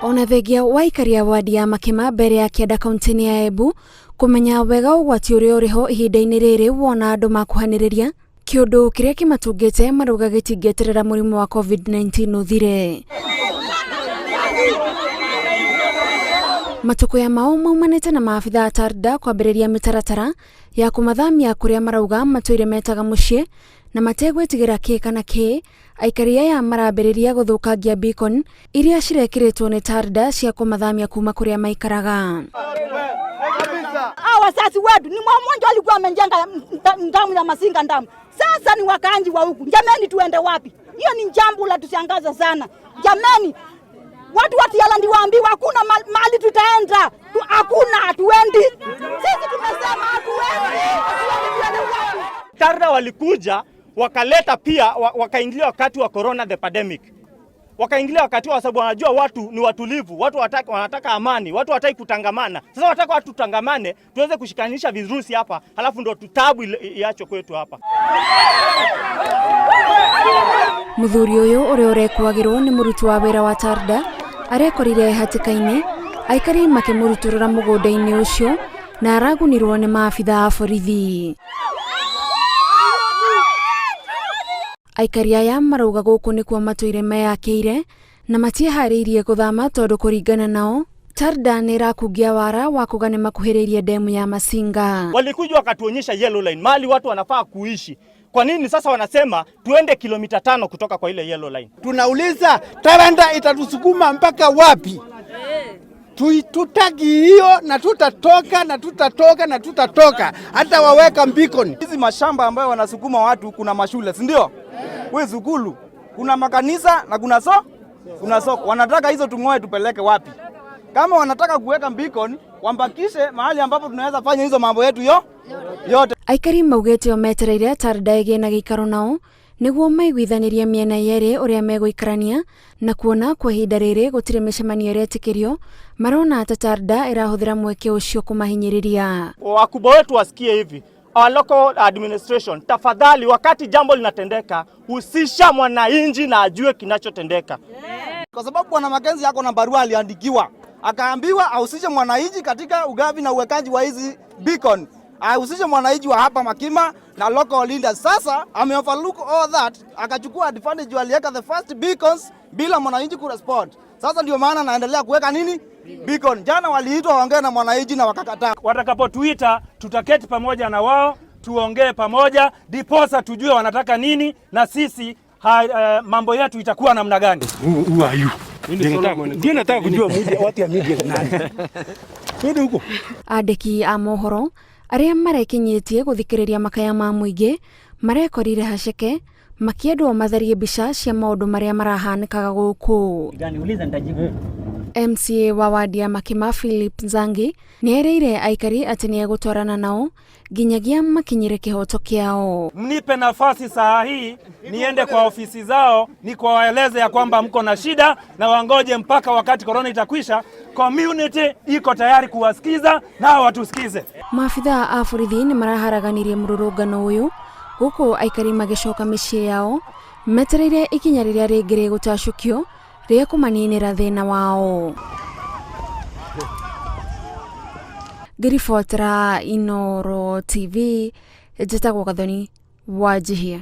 Ona thengia wa aikari a wadi ya Makima mbere ya kĩanda kaunti-inĩ ya Embu kũmenya wega ũgwati ũrĩa ũrĩ ho ihinda-inĩ rĩrĩ wona andũ makuhanĩrĩria kĩũndũ kĩrĩa kĩmatungĩte marauga gĩtingĩeterera mũrimũ wa COVID-19 ũthire. Matukũ mao maumanĩte na maabitha a Tarda kwambĩrĩria mĩtaratara ya kũmathamia kũrĩa marauga matũire metaga mũciĩ na mategwĩtigĩra kĩ kana kĩ. Aikari aya marambĩrĩria gũthũkangia beacon iria cirekĩrĩtwo nĩ Tarda cia kũmathamia kuma kũrĩa maikaraga. Hawa wazazi wetu ni mmoja alikuwa amejenga ndamu ya Masinga ndamu. Sasa ni wakaanji wa huku. Jameni, tuende wapi? Hiyo ni jambo la tushangaza sana. Jameni, watu wa Tialandi waambiwa hakuna mali tutaenda. Hakuna, hatuendi. Sisi tumesema hatuendi. Hatuendi, tuende wapi? Tarda walikuja wakaleta pia wakaingilia wakati wa corona the pandemic. Wakaingilia wakati wa sababu wanajua watu ni watulivu, watu wanataka amani, watu hawataki kutangamana. Sasa wanataka watu tutangamane, tuweze kushikanisha virusi hapa, halafu ndo tutabu iacho kwetu hapa. Muthuri uyu uria urekwagirwo ni muruti wa wira wa Tarda arekorire hatĩka-inĩ aikari makĩmũrutũrũra mũgũnda-inĩ ũcio na aragunirwo nĩ maabitha a borithi. Aikari aya marauga gũkũ nĩkuo matũire meyakĩire na matiĩharĩirie gũthama tondũ kũringana nao Tarda nĩ ĩrakungia wara wa kuga nĩ makuhĩrĩirie demu ya Masinga. Walikuja wakatuonyesha yellow line, mahali watu wanafaa kuishi. Kwa nini sasa wanasema tuende kilomita 5 kutoka kwa ile yellow line? Tunauliza Taranda itatusukuma mpaka wapi? Tutaki hiyo na tutatoka na tutatoka na tutatoka hata waweka beacon. Hizi mashamba ambayo wanasukuma watu, kuna mashule, si ndio? We zukulu, kuna makanisa na kuna kuna soko. Wanataka hizo tung'oe tupeleke wapi? Kama wanataka kuweka beacon, wambakishe mahali ambapo tunaweza fanya hizo mambo yetu yote. Aikari maugĩte o metereire Tarda ĩgĩe na gĩikaro nao nĩguo maiguithanĩrie mĩena yerĩ ũrĩa megũikarania na kuona kwa ihinda rĩrĩ gũtirĩ mĩcemanio ĩretĩkĩrio marona ta Tarda ĩrahũthĩra mweke ũcio kũmahinyĩrĩria. Wakubwa wetu wasikie hivi, our local administration, tafadhali, wakati jambo linatendeka, husisha mwananchi na ajue kinachotendeka. Kwa sababu Bwana Mackenzie yako na barua aliandikiwa, akaambiwa ahusishe mwananchi katika ugavi na uwekaji wa hizi beacon. Ahusishe mwananchi wa hapa Makima na local leaders. Sasa ame overlook all that, akachukua advantage, aliweka the first beacons bila mwananchi kurespond. Sasa ndio maana anaendelea kuweka nini? Beacon. Jana waliitwa waongee na mwananchi na wakakataa. Watakapotuita tutaketi pamoja na wao, tuongee pamoja, diposa tujue wanataka nini na sisi mambo yetu itakuwa namna gani. Who are you? Ndiye nataka kujua watu ya media ni nani. Twende huko. Andĩki a mohoro arĩa marekinyĩtie gũthikĩrĩria makaya ma mũingĩ marekorire haceke makĩendwo matharie mbica cia maũndũ marĩa marahanĩkaga gũkũ. MCA wa wadi ya Makima Philip Nzangi nĩerĩire aikari atĩ nĩegũtwarana nao nginyagia makinyĩre kĩhoto kĩao. Mnipe nafasi saa hii niende kwa ofisi zao nikawaeleze ya kwamba mko na shida na wangoje mpaka wakati corona itakwisha. Community iko tayari kuwasikiza na watusikize. Maabitha a borithi nĩ maraharaganirie mũrũrũngano ũyũ gũkũ aikari magĩcoka mĩciĩ yao metereire ikinya rĩrĩa rĩngĩ rĩgũtacũkio rĩa kũmaninĩra thĩna wao. Ngĩribotera Inooro TV, njĩtagwo Gathoni Wanjihia.